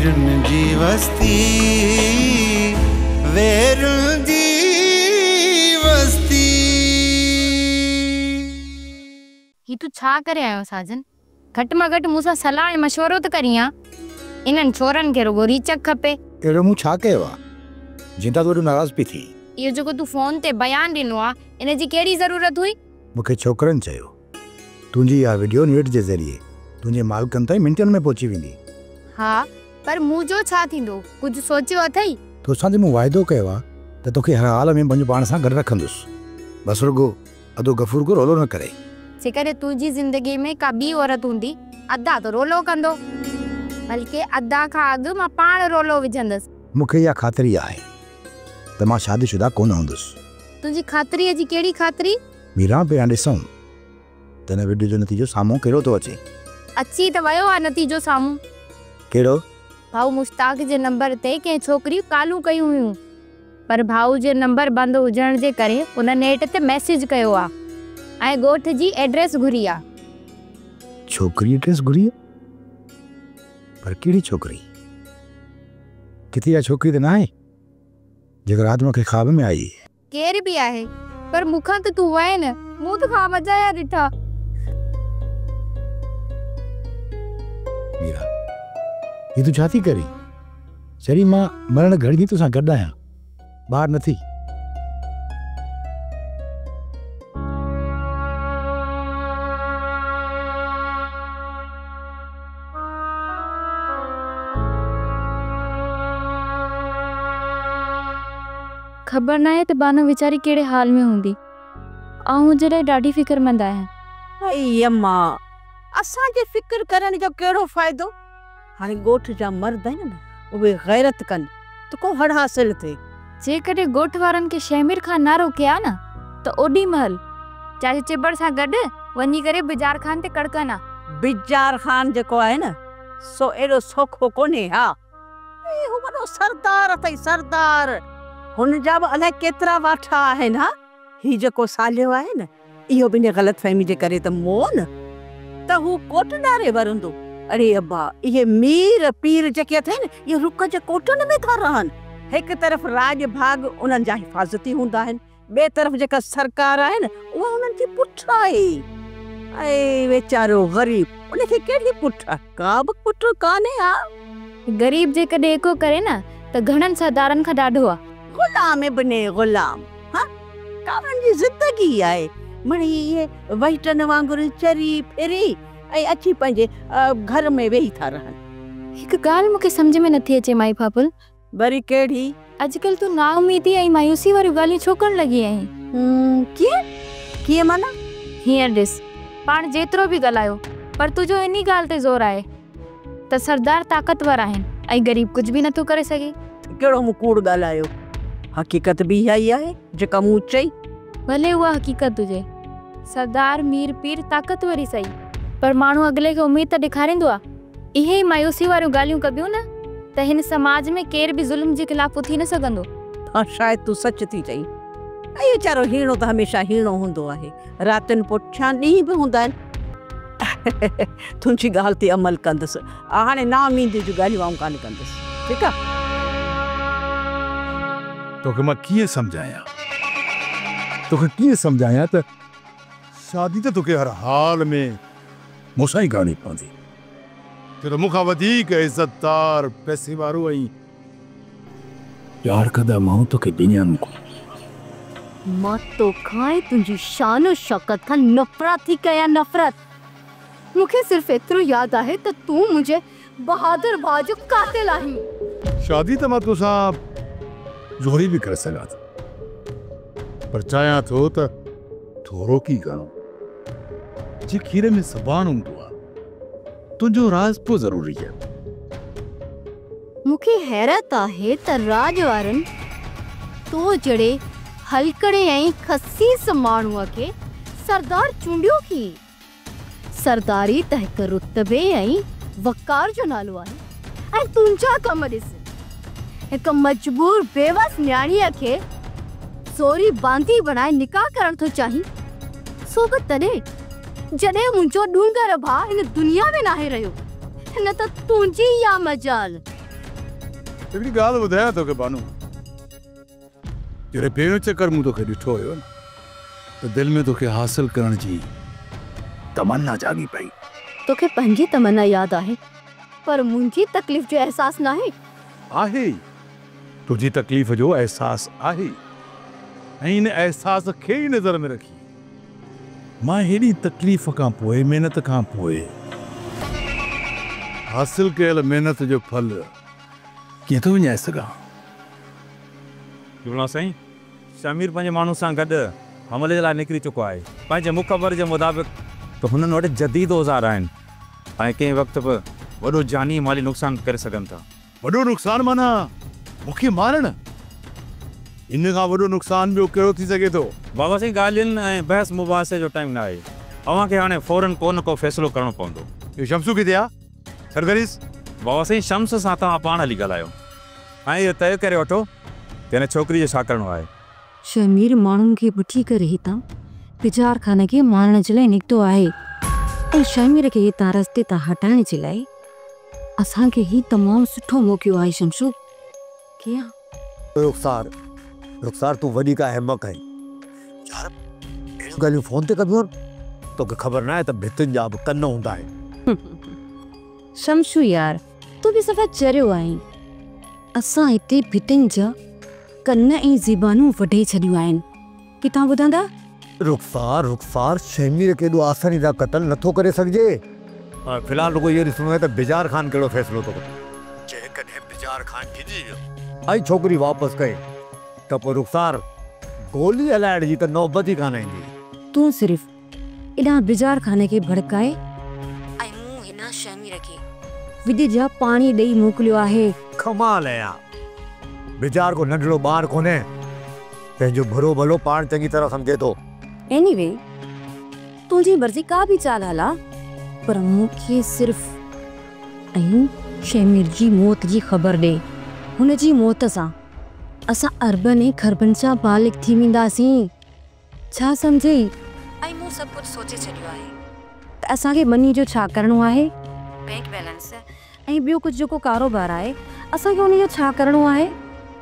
ويرن جي وستي، ويرن جي وستي. هي تون ڇا ڪري آيو آهين ساجن؟ گهٽ مان گهٽ مون سان صلاح ۽ مشورو ته ڪرين ها. انهن ڇورن کي رڳو ريچڪ کپي. اهڙو مون ڇا ڪيو آ، جنهن تان تون ايڏو ناراض پئي ٿين؟ اهو جيڪو تون فون تي بيان ڏنو آ، ان جي ڪهڙي ضرورت هئي؟ مون کي ڇوڪرن چيو، تنهنجي اها وڊيو نيٽ جي ذريعي تنهنجي مالڪن تائين منٽن ۾ پهچي ويندي. ها، پر مون جو ڇا ٿيندو؟ ڪجهه سوچيو اٿئي؟ توسان ته مون واعدو ڪيو آ ته توکي هر حال ۾ پنهنجو پاڻ سان گڏ رکندس. بس رڳو ادو غفور ڪو رولو نه ڪري. جيڪڏهن تنهنجي زندگيء ۾ ڪا ٻي عورت هوندي، ادا ته رولو ڪندو. بلڪه ادا کان اڳ مان پاڻ رولو وجهندس. مون کي اها خاطري آهي ته مان شادي شده ڪونه هوندس. تنهنجي خاطريء جي ڪهڙي خاطري؟ ميران پهريان ڏسون ته هن وڊيو جو نتيجو سامهون ڪهڙو ٿو اچي. اچي ته ويو آهي نتيجو سامهون. ڪهڙو؟ ڀائو مشتاق جي نمبر تي ڪنهن ڇوڪري ڪالون ڪيون هيون. پر ڀائو جي نمبر بند هجڻ جي ڪري ان نيٽ تي ميسيج ڪيو آ ۽ ڳوٺ جي ايڊريس گهري آ. ڇوڪري ايڊريس گهري آ؟ پر ڪهڙي ڇوڪري؟ ڪٿي اها ڇوڪري ته ناهي جيڪا رات مون کي خواب ۾ آئي هئي. ڪير به آهي پر مون کان ته تون وئين نه، مون تو خواب اجايا ڏٺا. ميرا، هي تون ڇا ٿي ڪرين؟ چري مان مرڻ گهڙي تائين توسان گڏ آهيان، ٻاهر نه ٿي. خبر ناهي ته بانو ويچاري ڪهڙي حال ۾ هوندي. آئون هن جي لاء ڏاڍي فڪرمند آهيان. ائي اما، اسان جي فڪر ڪرڻ جو ڪهڙو فائدو؟ هاڻي ڳوٺ جا مرد آهن نه، اهي غيرت ڪن ته ڪو هڙ حاصل ٿئي. جيڪڏهن ڳوٺ وارن کي شهمير خان نه روڪي ها نه ته اوڏي مهل چاچي چٻڙ سان گڏ وڃي ڪري بجار خان تي ڪڙڪن ها. بجار خان جيڪو آهي نه سو ايڏو سوکو ڪونهي. ها اهو وڏو سردار اٿئي سردار. هن جا به الائي ڪيترا واٺا آهن. ها هي جيڪو صالح آهي نه اهو به انهيء غلط فهمي جي ڪري ته مئو نه ته هو ڪوٽ ڏاري ورندو. اڙي ابا اهي مير پير جيڪي اٿئي نه اهي رڪ جي ڪوٽن ۾ ٿا رهن. هڪ طرف راڄ ڀاڳ انهن جا حفاظتي هوندا آهن، ٻئي طرف جيڪا سرڪار آهي نه اها انهن جي پٺ آهي. اي ويچارو غريب ان کي ڪهڙي پٺ آهي، ڪا به پٺ ڪانهي ها. غريب جيڪڏهن ايڪو ڪري نه ته گهڻن سردارن کان ڏاڍو آ. غلام ابن غلام ها ڪاوڙن جي زندگي آهي. مڙئي اهي وهٽن وانگر چري ڦري ۽ اچي پنهنجي گهر ۾ ويهي ٿا رهن. هڪ ڳالهه مون کي سمجهه ۾ نٿي اچي مائي ڦاپل. وري ڪهڙي؟ اڄڪلهه تون نااميدي ۽ مايوسي واريون ڳالهيون ڇو ڪرڻ لڳي آهين؟ ڪيئن؟ ڪيئن معنيٰ؟ هينئر ڏس، پاڻ جيترو به ڳالهايو، پر تنهنجو انهي ڳالهه تي زور آهي ته سردار طاقتور آهن ۽ غريب ڪجهه به نٿو ڪري سگهي. ڪهڙو مون ڪوڙ ڳالهايو؟ حقيقت به اها ئي آهي جيڪا مون چئي. ڀلي اها حقيقت هجي. سردار، مير، پير طاقتور ئي سهي، پر ماڻهو اڳلي کي اميد ته ڏيکاريندو آ. اهي ئي مايوسي واريون ڳالهيون ڪبيون نه ته هن سماج ۾ ڪير به ظلم جي خلاف اٿي نه سگهندو. ها شايد تون سچ ٿي چئين. ۽ ويچارو هيڻو ته هميشه هيڻو هوندو آهي. راتين پٺيان ڏينهن به هوندا آهن. تنهنجي ڳالهه تي عمل ڪندس. هاڻي نااميدي جون ڳالهيون آئون ڪانه ڪندس. ٺيڪ آ. توکي مان ڪيئن سمجهايان. توکي ڪيئن سمجهايان ته شادي ته توکي هر حال ۾ مون سان ئي ڪرڻي پوندي. ڇو ته مون کان وڌيڪ عزتدار، پئسي وارو ۽. پيار ڪندڙ ماڻهو توکي دنيا ۾ ڪونه. مان توکان ۽ تنهنجي شان و شوڪت کان نفرت ٿي ڪيان، نفرت! مون کي صرف ايترو ياد آهي ته تون منهنجي بهادر ڀاء جو قاتل آهين. شادي ته مان توسان زوري به ڪري سگهان ٿو، پر چاهيان ٿو ته ٿورو ڪي گهڻو. جي کير ۾ زبان هوندو آ، تنهنجو راضپو ضروري آ. مون کي حيرت آهي ته راڄ وارن تو جهڙي هلڪڙي ۽ خسيس ماڻهوء کي سردار چونڊيو ڪيئن؟ سرداري ته هڪ رتبي ۽ وقار جو نالو آهي ۽ تنهنجا ڪم ڏس، هڪ مجبور بيوس نياڻيء کي زوري باندي بڻائي نڪاح ڪرڻ ٿو چاهين، سو به تڏهن جڏهن منهنجو ڏونگر ڀاء هن دنيا ۾ ناهي رهيو، نه ته تنهنجي اها مجال. हिकिड़ी ॻाल्हि ॿुधायां तोखे बानू, जॾहिं पहिरियों चकर मूं तोखे ॾिठो हुयो न त दिलि में तोखे हासिल करण जी तमन्ना जाॻी पई। तोखे पंहिंजी तमन्ना यादि आहे पर मुंहिंजी तकलीफ़ जो अहसास नाहे। आहे, तुंहिंजी तकलीफ़ जो अहसास आहे ऐं इन अहसास खे ई नज़र में रखी मां हेॾी तकलीफ़ खां पोइ, महिनत खां पोइ हासिल कयल महिनत जो फल कीअं थो वञाए सघां? जुमला साईं, शमीर पंहिंजे माण्हू सां गॾु हमले जे लाइ निकिरी चुको आहे। पंहिंजे मुखबर जे मुताबिक़ त हुननि वटि जदीद औज़ार आहिनि ऐं कंहिं वक़्तु बि वॾो जानी माली नुक़सानु करे सघनि था। वॾो नुक़सानु माना मूंखे मारण? इन खां वॾो नुक़सानु ॿियो कहिड़ो थी सघे थो? बाबा साईं, ॻाल्हियुनि ऐं बहस मुबासे जो टाइम न आहे। अव्हांखे हाणे फ़ौरन को न को फ़ैसिलो करिणो पवंदो। इहो शमसू किथे आहे? सर करीस। बाबा साईं, शम्स सां तव्हां पाण हली ॻाल्हायो ऐं इहो तय करे वठो त हिन छोकिरी जो छा करिणो आहे। शमीर माण्हुनि खे वठी करे हितां बिजार खान खे मारण जे लाइ निकितो आहे ऐं शमीर खे हितां रस्ते तां हटाइण जे लाइ असांखे ही तमामु सुठो मौक़ो आहे। शमशू कीअं? रुखसार, रुखसार तूं वॾी का अहमक आहीं यार, अहिड़ियूं ॻाल्हियूं फ़ोन ते कबियूं आहिनि? तोखे ख़बर न आहे त भितियुनि जा बि कन हूंदा आहिनि। शमशू यार, तूं बि सफ़ा चरियो आहीं। असां हिते भितियुनि जा कन ऐं ज़बानूं वढे छॾियूं आहिनि, किथां ॿुधंदा? रुखसार, रुखसार, शमीर खे एॾो आसानी सां क़तल नथो करे सघिजे। फ़िलहाल रुगो इहो ॾिसणो आहे त बिजार खान कहिड़ो फ़ैसिलो थो करे। जेकॾहिं बिजार खान डिॼी वियो ऐं छोकिरी वापसि कई त पोइ रुखसार गोली हलाइण जी त नौबत ई कान ईंदी। तूं सिर्फ़ एॾा बिजार खान खे भड़काए ऐं मूं हिन शमीर खे विध जा पाणी ॾेई मोकिलियो आहे। कमाल आहे यार, बिजार को नंढड़ो ॿार कोन्हे, पंहिंजो बुरो भलो पाण चङी तरह सम्झे थो। एनीवे, तुंहिंजी मर्ज़ी का बि चाल हला, पर मूंखे सिर्फ़ ऐं शमीर जी मौत जी ख़बर ॾे। हुन जी मौत सां असां अरबनि ऐं खरबनि जा मालिक थी वेंदासीं। छा सम्झई? ऐं मूं सभु कुझु सोचे छॾियो आहे त असांखे मनी जो छा करिणो आहे, बैंक बैलेंस ऐं ॿियो कुझु जेको कारोबार आहे असांखे उन जो छा करिणो आहे।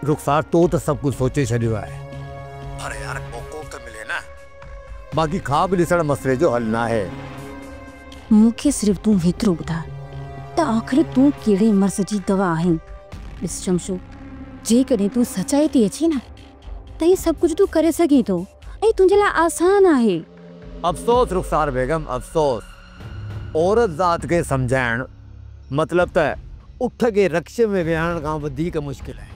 रुखसार, तो त सभु कुझु सोचे छॾियो आहे, पर यार मौक़ो त मिले न। बाक़ी ख़्वाब ॾिसण मसइले जो हल न आहे। मूंखे सिर्फ़ तूं हेतिरो ॿुधाए त आख़िर तूं कहिड़े मर्ज़ जी दवा आहीं। ॾिस शमशू, जेकॾहिं तूं सचाई ते अची न त हीउ सभु कुझु तूं करे सघीं थो ऐं तुंहिंजे लाइ आसान आहे। अफ़सोस रुखसार बेगम, अफ़सोस। औरत ज़ात खे सम्झाइण मतिलबु त उठ खे रक्शे में विहारण खां वधीक मुश्किल आहे।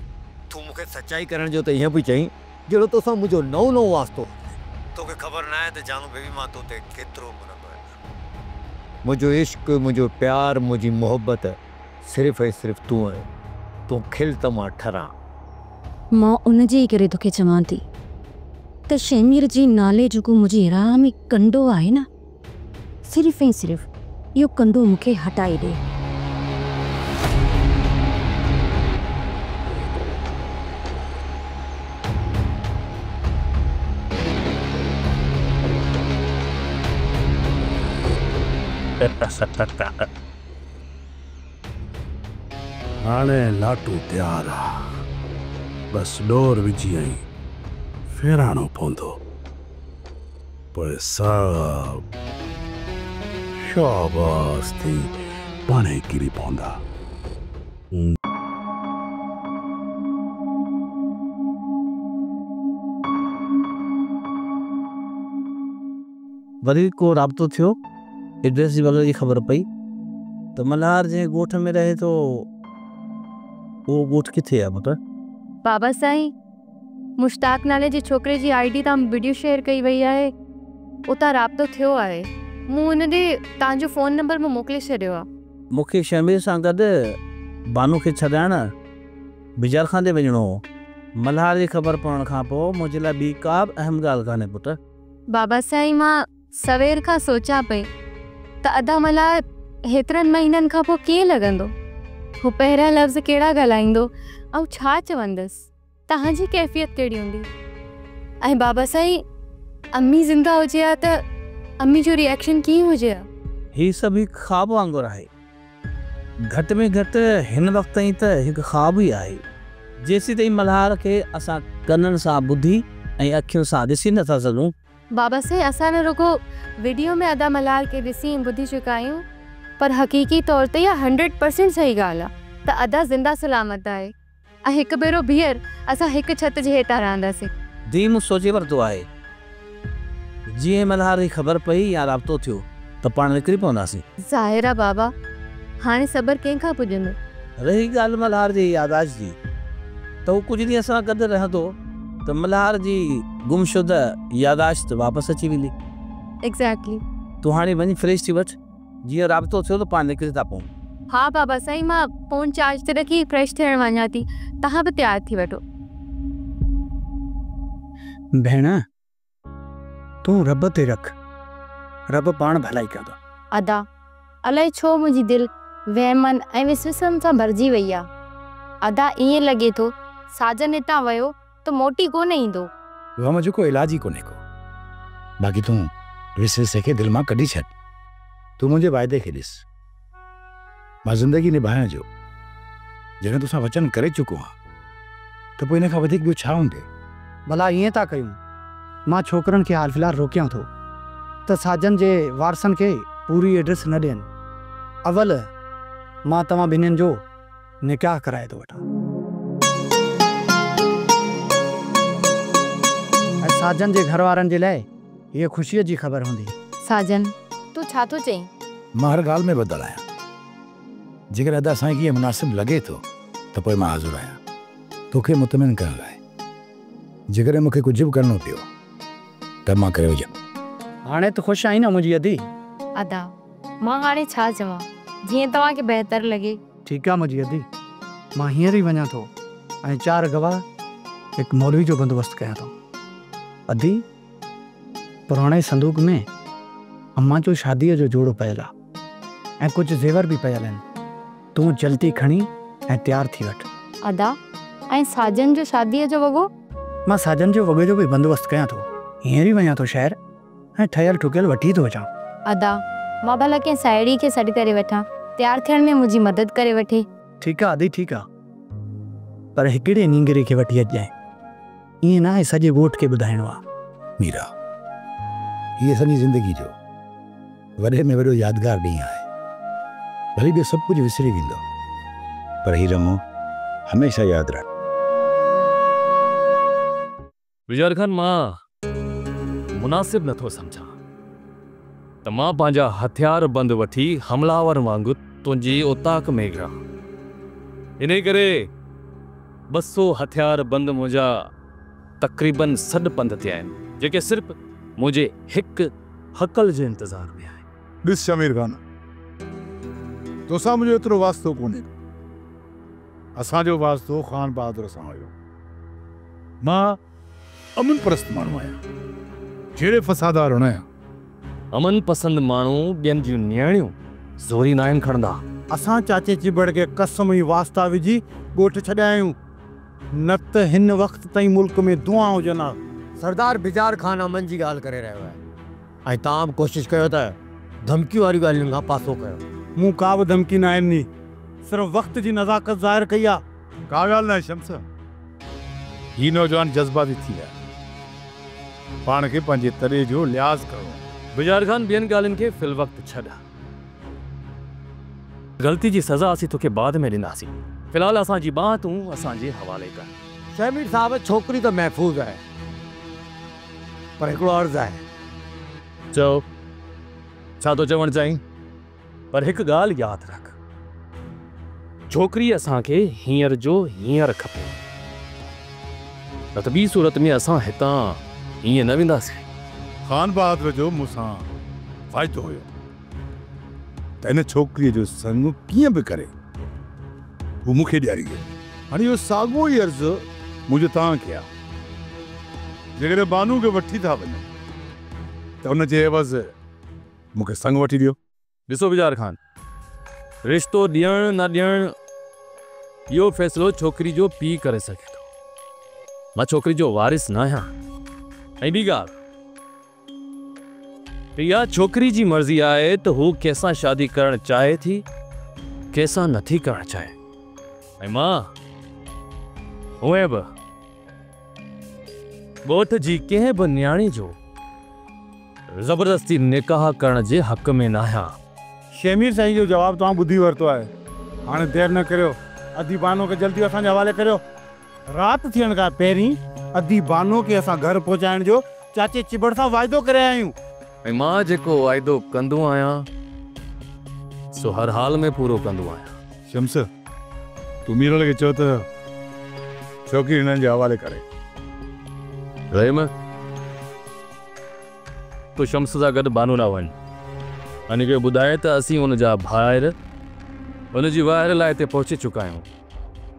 तूं मूंखे सचाई करण जो त ईअं पई चई जहिड़ो तोसां मुंहिंजो नओं नओं वास्तो। तोखे ख़बर न आहे त जानू बेबी मां तो ते केतिरो मरंदो आहियां। मुंहिंजो इश्क, मुंहिंजो प्यार, मुंहिंजी मोहबत सिर्फ़ ऐं सिर्फ़ तूं आहीं। तूं खिल त मां ठरां। मां उनजे ई करे तोखे चवां थी त शमीर जे नाले जेको मुंहिंजी राह में कंडो आहे न, सिर्फ़ ऐं सिर्फ़ इहो कंडो मूंखे हटाए ॾे। हाणे लाटू तयारु आहे, बसि ॾोर विझी ऐं फेराणो पवंदो, पोइ सभु शाबाश थी पाणे किरी पवंदा। वरी को राब्तो थियो, एड्रेस जी वग़ैरह जी ख़बर पई त मल्हार जंहिं ॻोठ में रहे थो उहो ॻोठ किथे आहे पुट? बाबा साईं, मुश्ताक नाले जे छोकिरे जी आईडी तां वीडियो शेयर कई वई आहे, उतां राब्तो थियो आहे। मूं हुन ॾे तव्हांजो फ़ोन नंबर मां मोकिले छॾियो आहे। मूंखे शमीर सां गॾु बानू खे छॾाइण बिजार खान ते वञिणो हो। मल्हार जी ख़बर पवण खां पोइ मुंहिंजे लाइ ॿी का बि अहम ॻाल्हि कान्हे पुट। बाबा साईं, मां सवेर खां सोचां पई त अदा मल्हार हेतिरनि महीननि खां पोइ कीअं लॻंदो, हू पहिरियां लफ़्ज़ कहिड़ा ॻाल्हाईंदो ऐं छा चवंदसि, तव्हांजी कैफ़ियत कहिड़ी हूंदी। ऐं बाबा साईं, अम्मी ज़िंदा हुजे हा त अम्मी जो रिएक्शन कीअं हुजे हा? ही सभु हिकु ख़्वाब वांगुरु आहे। घटि में घटि हिन वक़्त ताईं त हिकु ख़्वाब ई आहे। जेसीं ताईं मल्हार खे असां कननि सां ॿुधी ऐं अखियुनि सां ॾिसी नथा सघूं। बाबा साईं, असां न रुगो वीडियो में अदा मल्हार खे ॾिसी ऐं ॿुधी चुका आहियूं, पर हक़ीक़ी तौर ते इहा 100% सही ॻाल्हि आहे त अदा ज़िंदा सलामत आहे ऐं हिकु भेरो बीहर असां हिकु छत जे हेठां रहंदासीं। धी मूं सोचे वरितो आहे, जीअं मल्हार जी ख़बर पई या राब्तो थियो त पाण निकिरी पवंदासीं। ज़ाहिर आहे बाबा, हाणे सब्र कंहिंखां पुॼंदो। रही ॻाल्हि मल्हार जी यादाश्त जी, त हू कुझु ॾींहं असां गॾु रहंदो त मल्हार जी गुमशुदा यादाश्त वापसि अची वेंदी। एग्ज़ैक्टली। तूं हाणे वञी फ्रेश थी वठि, जीअं राब्तो थियो त पाण निकिरी था पऊं। हा बाबा साईं, मां फ़ोन चार्ज ते रखी फ्रेश थियण वञा थी, तव्हां बि तयारु थी वठो। भेण, तूं रब ते रख, रब पाण भलाई कंदो। अदा, अलाए छो मुंहिंजी दिलि वहमनि ऐं विस्वसनि सां भरिजी वई आहे। अदा, ईअं लॻे थो साजन हितां वियो त मोटी कोन ईंदो। वहम जो को इलाज ई कोन्हे को, बाक़ी तूं विस्वसे खे दिलि मां कढी छॾ। तूं मुंहिंजे वाइदे खे ॾिस, मां ज़िंदगी निभाइण जो जॾहिं तोसां वचन करे चुको आहियां त पोइ इन खां वधीक ॿियो छा हूंदे। भला ईअं था कयूं, मां छोकिरनि खे हाल फ़िलहाल रोकियां थो त साजन जे वारसनि खे पूरी एड्रेस न ॾियनि। अवल मां तव्हां ॿिन्हिनि जो निकाह कराए थो वठां ऐं साजन जे घर वारनि जे लाइ हीअ ख़ुशीअ जी ख़बर हूंदी। साजन, तूं छा थो चईं? मां हर ॻाल्हि में बदिल आहियां, जेकॾहिं अदा साईं खे इहो मुनासिब लॻे थो त पोइ मां हाज़िर आहियां तोखे मुतमिन करण लाइ। जेकॾहिं मूंखे कुझु बि करिणो पियो त मां करे विझां। हाणे त ख़ुशि आहीं न मुंहिंजी अदी? अदा, मां हाणे छा चवां, जीअं तव्हांखे बहितर लॻे। ठीकु आहे मुंहिंजी अदी, मां हींअर ई वञा थो ऐं 4 गवाह हिकु मौलवी जो बंदोबस्तु कयां थो। अदी, पुराणे संदूक में अम्मा जो शादीअ जो जोड़ो पयल आहे ऐं कुझु ज़ेवर बि पयल आहिनि, तूं जल्दी खणी ऐं तयारु थी वठि। अदा, ऐं साजन जो शादीअ जो वॻो? मां साजन जो वॻे जो बि बंदोबस्तु कयां थो, हींअर ई वञा थो शहर ऐं ठहियल ठुकियल वठी थो अचां। अदा, मां भला कंहिं साहिड़ी खे सॾु करे वठां, तयारु थियण में मुंहिंजी मदद करे वठे। ठीकु आहे अदी, ठीकु आहे, पर हिकिड़े नींगरे खे वठी अचिजांइ, ईअं न आहे सॼे ॻोठ खे ॿुधाइणो आहे। मीरा, हीअ असांजी ज़िंदगी जो वॾे में वॾो यादगार ॾींहुं आहे। भली ॿियो सभु कुझु विसरी वेंदो, पर हीअ लम्हो हमेशह यादि रहे। विजय खान, मां मुनासिब नथो सम्झां त मां पंहिंजा हथियार बंद वठी हमलावर वांगुरु तुंहिंजी औताक में गियां। इन करे 200 हथियार बंद मुंहिंजा तक़रीबन सॾ पंध ते आहिनि, जेके सिर्फ़ मुंहिंजे हिकु हकल जे इंतज़ार में आहिनि। ॾिस शमीर खान, तोसां मुंहिंजो एतिरो वास्तो कोन्हे। असांजो वास्तो ख़ान बहादुर सां हुयो। मां अमन परस्त माण्हू आहियां, जहिड़े फसादार न आहियां। अमन पसंद माण्हू ॿियनि जूं नियाणियूं ज़ोरी न आहिनि खणंदा। असां चाचे चिबड़ खे कसम ई वास्ता विझी ॻोठ छॾिया आहियूं, न त हिन वक़्त ताईं मुल्क में दुआ हुजनि हा। सरदार बिजार खान अमन जी ॻाल्हि करे रहियो आहे ऐं तव्हां बि कोशिशि कयो त धमकी वारी ॻाल्हियुनि खां पासो कयो। मूं का बि धमकी न ॾिनी, सिर्फ़ वक़्त जी नज़ाकत ज़ाहिर कई आहे। का ॻाल्हि न आहे शम्स, हीउ नौजवान जज़्बाती थी विया, पाण खे पंहिंजे तरे जो लिहाज़ करिणो। बिजार खान, ॿियनि ॻाल्हियुनि खे फिल वक़्तु छॾ, ग़लती जी सज़ा असीं तोखे बाद में ॾींदासीं, फ़िलहाल असांजी बांह तूं असांजे हवाले कर। शहमीर साहब, छोकिरी त महफ़ूज़ आहे, पर हिकिड़ो अर्ज़ु आहे। चओ, छा थो चवणु चाहीं? पर हिकु ॻाल्हि यादि रख, छोकिरी असांखे हींअर जो हींअर खपे, न त ॿी सूरत में असां हितां ईअं न वेंदासीं। ख़ान बहादुर जो मूंसां फ़ाइदो हुयो त इन छोकिरीअ जो संग कीअं बि करे हू मूंखे ॾियारी वियो। हाणे इहो साॻियो ई अर्ज़ु मुंहिंजो तव्हांखे आहे, जेकॾहिं बानू खे वठी था वञो त उन जे एवज़ मूंखे संग वठी ॾियो। ॾिसो बिजार खान, रिश्तो ॾियणु न ॾियणु इहो फ़ैसिलो छोकिरी जो पीउ करे सघे थो, मां छोकिरी जो वारिस न आहियां। ऐं ॿी ॻाल्हि, इहा छोकिरी जी मर्ज़ी आहे त हू कंहिंसां शादी करणु चाहे थी, ڪنهن سان نٿي ڪرڻ چاهي ۽ مان هونئن به ڳوٺ جي ڪنهن به نياڻي جو زبردستي نڪاح ڪرڻ جي حق ۾ ناهيان. شهمير سائين جو جواب توهان ٻڌي ورتو آهي. هاڻي دير نه ڪريو، ادي بانو کي جلدي اسان جي حوالي ڪريو. رات ٿيڻ کان پهرين ادي بانو کي اسان گهر پهچائڻ جو چاچي چڀڙ سان واعدو ڪري آيا آهيون. ۽ مان جيڪو واعدو ڪندو آهيان سو هر حال ۾ پورو ڪندو آهيان. شمس، تون ميرل کي چئو ته ڇوڪري هنن جي حوالي ڪري. رحيم، تون شمس سان گڏ بانو ڏانهن وڃ ۽ هن کي ٻڌاء ته اسين هن جا ڀائر هن جي واهر لاء هتي پهچي چڪا آهيون.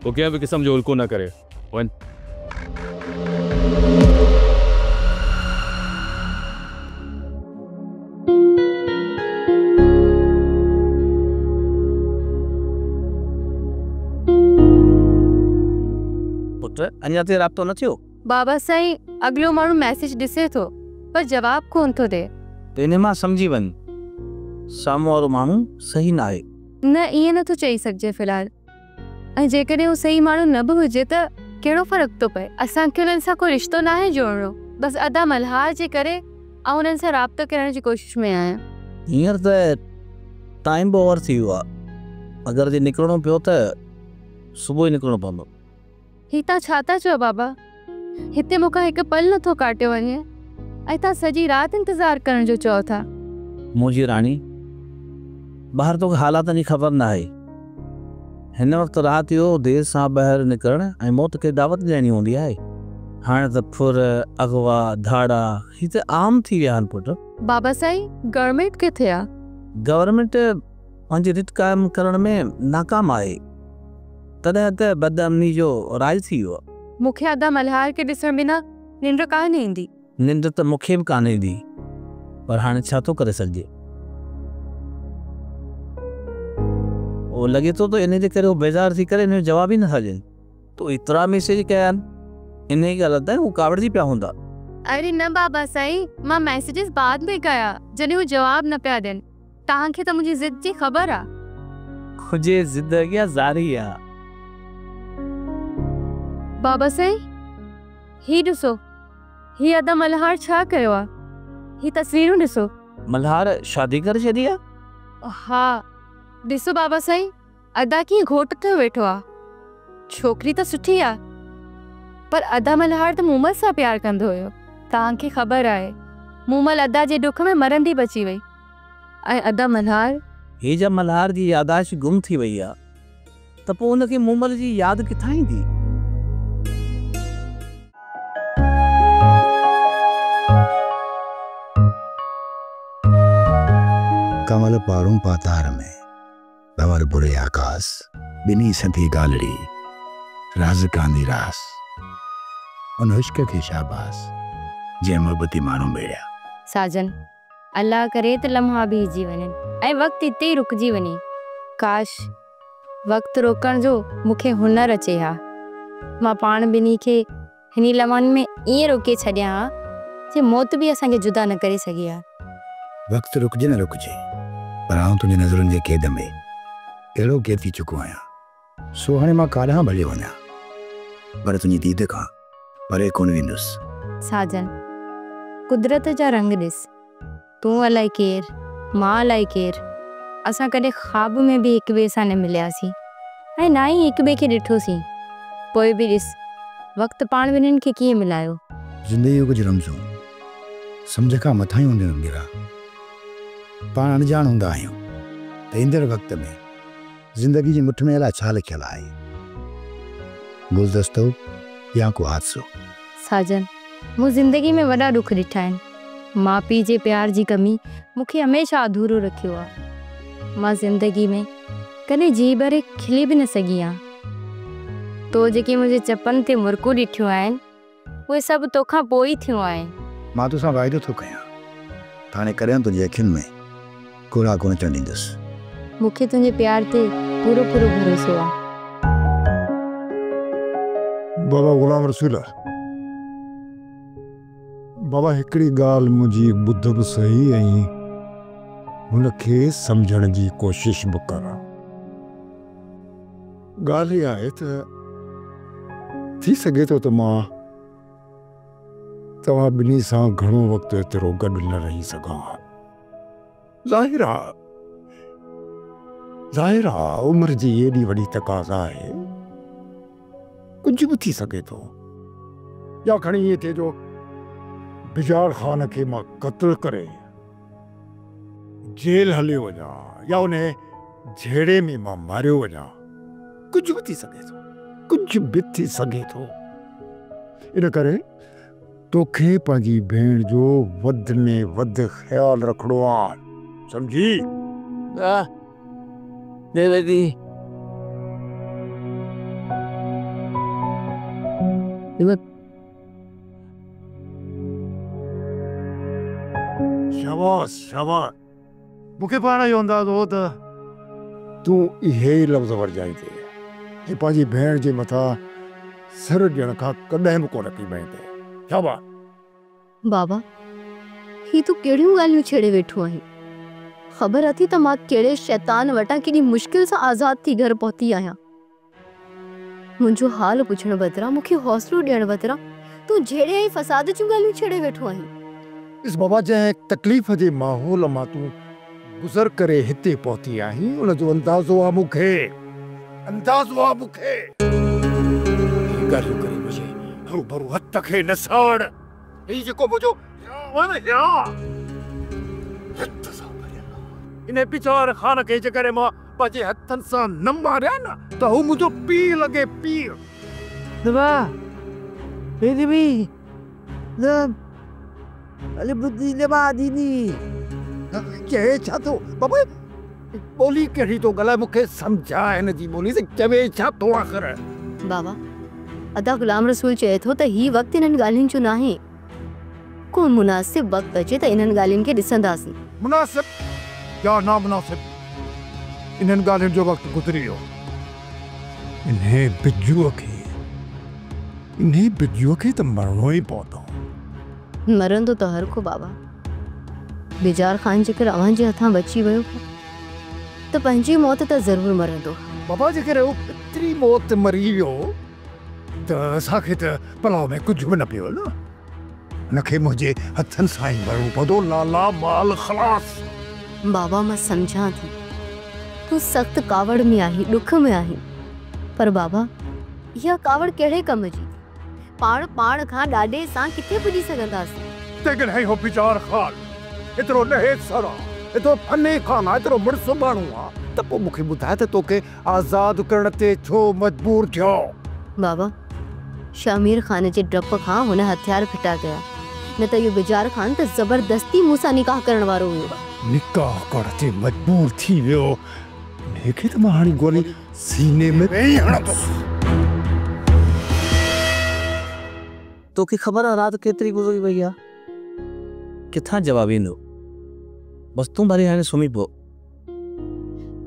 هو ڪنهن به قسم جو الڪو نه ڪري. وڃ. پٽ، اڃا تائين رابطو نه ٿيو؟ بابا سائين، اڳلو ماڻهو ميسيج ڏسي ٿو، پر جواب ڪونه ٿو ڏئي. ته انهي مان سمجهي وڃ، سامهون وارو ماڻهو صحيح ناهي. نه، ائين نه ٿو چئي سگهجي في الحال. ۽ جيڪڏهن هو صحيح ماڻهو نه به هجي ته ڪهڙو فرق ٿو پئي. اسان کي انهن سان ڪو رشتو ناهي جوڙڻو. بس ادا ملهار جي ڪري آئون انهن سان رابطو ڪرڻ جي ڪوشش ۾ آهيان. هينئر ته ٽائيم به اوور ٿي ويو آهي. اگر جي نڪرڻو پيو ته صبح ئي نڪرڻو پوندو. هي توهان ڇا ٿا چئو بابا؟ هتي مون کان هڪ پل نٿو ڪاٽيو وڃي ۽ توهان سڄي رات انتظار ڪرڻ جو چئو ٿا. منهنجي راڻي، ٻاهر توکي حالاتن جي خبر ناهي. هن وقت رات جو دير سان ٻاهر نڪرڻ ۽ موت کي دعوت ڏيڻي هوندي آهي. هاڻي ته ڦر، اغوا، ڌاڙا هي ته عام ٿي ويا آهن پٽ. بابا سائين، گورنمينٽ ڪٿي آ؟ گورنمينٽ پنهنجي رٽ قائم ڪرڻ ۾ ناڪام آهي. تڏهن ته بدامني جو راڄ ٿي ويو. مون کي ادا ملهار کي ڏسڻ بنا ننڊ ڪانه ايندي. ننڊ ته مون کي به ڪانه ايندي، پر هاڻي ڇا ٿو ڪري سگهجي. اهو لڳي ٿو ته انهيء جي ڪري هو بيزار ٿي ڪري ان جو جواب ئي نٿا ڏين. تو ايترا ميسيج ڪيا آهن، انهيء ڳالهه تائين هو ڪاوڙجي پيا هوندا. اري نه بابا سائين، مان ميسيجز بعد ۾ ڪيا، جڏهن هو جواب نه پيا ڏين. توهان کي ته منهنجي ضد جي خبر آ. تنهنجي ضد اڳيان زاري آ. بابا سائين هي ڏسو هي ادا ملهار ڇا ڪيو آ هي تصويرون ڏسو. ملهار شادي ڪري ڇڏي آ؟ ها ڏسو بابا سائين ادا ڪيئن گهوٽ ٿيو ويٺو آ. ڇوڪري ته سٺي آ پر ادا ملهار ته مومل سان پيار ڪندو هيو. توهان کي خبر آهي مومل ادا جي ڏک ۾ مرندي بچي وئي ۽ ادا ملهار. هي جا ملهار جي ياداشت گم ٿي وئي آ ته پوء ان کي مومل جي ياد ڪٿان ايندي؟ ڪنول پارون پاتار ۾. ڀنور بري آڪاس. ٻنهي سندي ڳالهڙي، رازقان the راس. ان عشق کي شاباس، جنهن محبتي ماڻهو ميڙيا. ساجن، الله ڪري ته لمحا بيهجي وڃن ۽ وقت اتي ئي رڪجي وڃي. ڪاش! وقت روڪڻ جو مون کي هنر اچي ها. مان پاڻ ٻنهي کي هني لمحن ۾ ائين روڪي ڇڏيان ها، جي موت به اسان کي جدا نه ڪري سگهي ها. وقت رڪجي نه رڪجي، پر آئون تنهنجي نظرن جي قيد ۾ اهڙو قيد ٿي چڪو آهيان، سو هاڻي مان ڪاڏانهن ڀليو وڃان، پر تنهنجي ديد کان پري ڪونه ويندس. ساجن، قدرت جا رنگ ڏس، تون الائي ڪير، مان الائي ڪير، اسان ڪڏهن خواب ۾ به هڪ ٻئي سان نه ملياسين ۽ نه ئي هڪ ٻئي کي ڏٺوسين، پوء به ڏس وقت پاڻ ٻنهين کي ڪيئن ملايو. زندگيء جون ڪجهه رمزون سمجهه کان مٿاهيون هونديون آهن ميرا. پاڻ اڻڄاڻ هوندا آهيون ته ايندڙ وقت ۾ زندگي جي مٺ ۾ الاء ڇا لکيل آهي. گلدستو يا ڪو حادثو. ساجن، مون زندگي ۾ وڏا ڏک ڏٺا آهن. ماء پيء جي پيار جي ڪمي مون کي هميشه اڌورو رکيو آهي. مان زندگي ۾ ڪڏهن جيء ڀري کلي به نه سگهي آهيان. تو جيڪي منهنجي چپن تي مرڪون ڏٺيون آهن، اهي سڀ توکان پوء ئي ٿيون آهن. مان توسان واعدو ٿو ڪيان ته هاڻي ڪڏهن تنهنجي اکين ۾ ڳوڙها ڪونه اچڻ ڏيندس. مون کي تنهنجي پيار تي پورو پورو ڀروسو آ. بابا غلام رسول، بابا هڪڙي ڳالهه منهنجي ٻڌ به سهي ۽ هن کي سمجهڻ جي ڪوشش به ڪر. ॻाल्हि इहा आहे त थी सघे थो त मां तव्हां ॿिन्ही सां घणो वक़्तु एतिरो गॾु न रही सघां। ज़ाहिर आहे उमिरि जी एॾी वॾी तकाज़ा आहे, कुझु बि थी सघे थो। या खणी ईअं थिए जो बिजार ख़ान खे मां क़तलु करे जेल हलियो वञा या उन झेड़े में मां मारियो वञा, कुझु बि थी सघे थो, कुझु बि थी सघे थो। इन करे तोखे पंहिंजी भेण जो वधि में वधि ख़्यालु रखिणो आहे, सम्झी? शाबाश शाबाश, मूंखे पाण इहो अंदाज़ो हो त तूं इहे ई लफ़्ज़ वरजाईंदे ऐं पंहिंजी भेण जे मथां सिर ॾियण खां कॾहिं बि कोन कीमाईंदे। शाबाश। बाबा, ही तूं कहिड़ियूं ॻाल्हियूं छेड़े वेठो आहीं? ख़बर अथई त मां कहिड़े शैतान वटां केॾी मुश्किल सां आज़ाद थी घर पहुती आहियां। मुंहिंजो हाल पुछण बदिरां, मूंखे हौसलो ॾियण बदिरां तूं झेड़े ऐं फसाद जूं ॻाल्हियूं छेड़े वेठो आहीं। इस बाबा, जंहिं तकलीफ़ जे माहौल मां तूं गुज़र करे हिते पहुती आहीं, उनजो अंदाज़ो आहे मूंखे, अंदाज़ो आहे मूंखे। ॻाल्हियूं करे मुंहिंजे हरूभरू हथ खे न साड़। हीउ जेको मुंहिंजो हथ सां भरियल आहे, इन बिचार ख़ान खे जेकॾहिं मां पंहिंजे हथनि सां न मारियां न त हू मुंहिंजो पीउ लॻे, पीउ। चए छा थो बाबा? ॿोली कहिड़ी थो ॻाल्हाए, मूंखे सम्झाए हिन जी ॿोली त चवे छा थो आख़िर? बाबा, अदा ग़ुलाम रसूल चए थो त हीउ वक़्तु इन्हनि ॻाल्हियुनि जो नाहे, को मुनासिब वक़्तु अचे त इन्हनि ॻाल्हियुनि खे ॾिसंदासीं। मुनासिब या नामुनासिब, इन्हनि ॻाल्हियुनि जो वक़्तु गुज़री वियो। इन्हे बिजूअ खे त मरणो ई पवंदो। मरंदो त हर को बाबा। बिजार ख़ान जेकर अव्हांजे हथां बची वियो त पंहिंजी मौत त ज़रूरु मरंदो। बाबा, जेकर हू एतिरी मौत मरी वियो त असांखे त पलाव में कुझु बि न पियो न, हुनखे मुंहिंजे हथनि सां ई मरणो पवंदो। लाला माल ख़लास। बाबा, मां सम्झां थी तूं सख़्तु कावड़ में आहीं, ॾुख में आहीं, पर बाबा इहा कावड़ कहिड़े कम जी? पाण पाण खां ॾाढे सां किथे पुॼी सघंदासीं? जेकॾहिं हो बिचार ख़ान एतिरो लहे सरा, एतिरो फने ख़ान आहे, एतिरो मुड़ुस माण्हू आहे, त पोइ मूंखे ॿुधाए त तोखे आज़ाद करण ते छो मजबूर थियो? बाबा, शामीर ख़ान जे ड्रप खां हुन हथियार फिटा कया, न त इहो बिजार ख़ान त ज़बरदस्ती मूं सां निकाह करण वारो हुयो। निकाह करण ते मजबूर थी वियो, मूंखे त मां हाणे गोली सीने में ई हणंदुसि। तोखे ख़बर आहे राति केतिरी गुज़री वई आहे? किथां जवाबु ईंदो? बसि तूं भली हाणे सुम्ही पओ।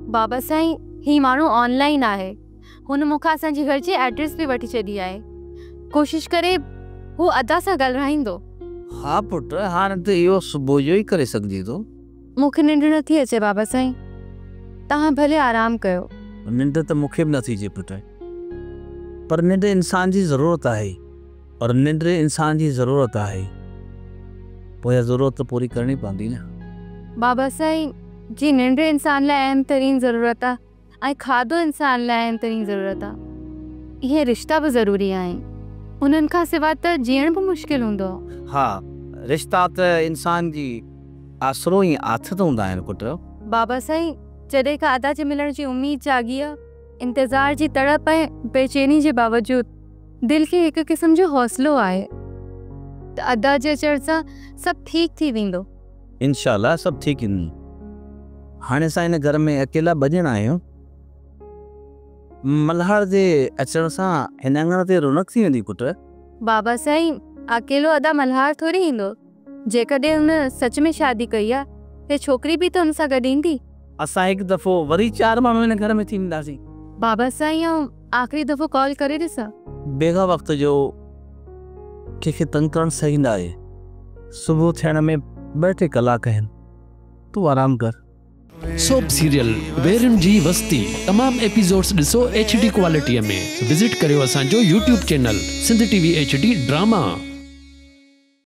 बाबा साईं, ही माण्हू ऑनलाइन आहे, हुन मूंखां असांजे घर जी एड्रेस बि वठी छॾी आहे। कोशिशि करे हू अदा सां ॻाल्हाईंदो। हा पुट, हाणे त इहो सुबुह जो ई करे सघिजे थो। मूंखे निंड नथी अचे बाबा साईं, तव्हां भले आराम कयो। निंड त मूंखे बि नथी अचे पुट, पर निंड इंसान जी ज़रूरत आहे और निंड इंसान जी ज़रूरत आहे, पोइ इहा ज़रूरत त पूरी करणी पवंदी न। बाबा साईं, जी निंड इंसान लाइ अहम तरीन ज़रूरत आहे ऐं खाधो इंसान लाइ अहम तरीन ज़रूरत आहे, इहे रिश्ता बि ज़रूरी आहिनि, उन्हनि खां सिवाइ त जीअणु बि मुश्किल हूंदो। हा, रिश्ता त इंसान जी आसरो ऐं आथत हूंदा आहिनि पुट। बाबा साईं, जॾहिं खां अदा जे मिलण जी उमेद जाॻी आहे, इंतज़ार जी तड़प ऐं बेचैनी जे बावजूद दिलि खे हिकु क़िस्म जो हौसलो आहे त अदा जे अचण सां सभु ठीकु थी वेंदो। इंशाअल्लाह सभु ठीकु थींदो। हाणे असां हिन घर में अकेला ॿ ॼणा आहियूं, मल्हार जे अचण सां हिन आङण ते रौनक थी वेंदी पुट। बाबा साईं, अकेलो अदा मल्हार थोरी ईंदो, जेकॾहिं हुन सच में शादी कई आहे त छोकिरी बि त हुन सां गॾु ईंदी। असां हिकु दफ़ो वरी 4 माण्हू हिन घर में थी वेंदासीं। बाबा साईं, आउं आख़िरी दफ़ो कॉल करे ॾिसां। बेगा वक़्त जो कंहिंखे तंग करणु सही न आहे। सुबुह थियण में 2-3 कलाक आहिनि, तूं आराम कर। سوپ سيريل ويرين جي وستي تمام ايپيسوڊز ڏسو ايڇ ڊي ڪوالٽي ۾ وزٽ ڪريو اسان جو YouTube channel Sindh T V H D drama.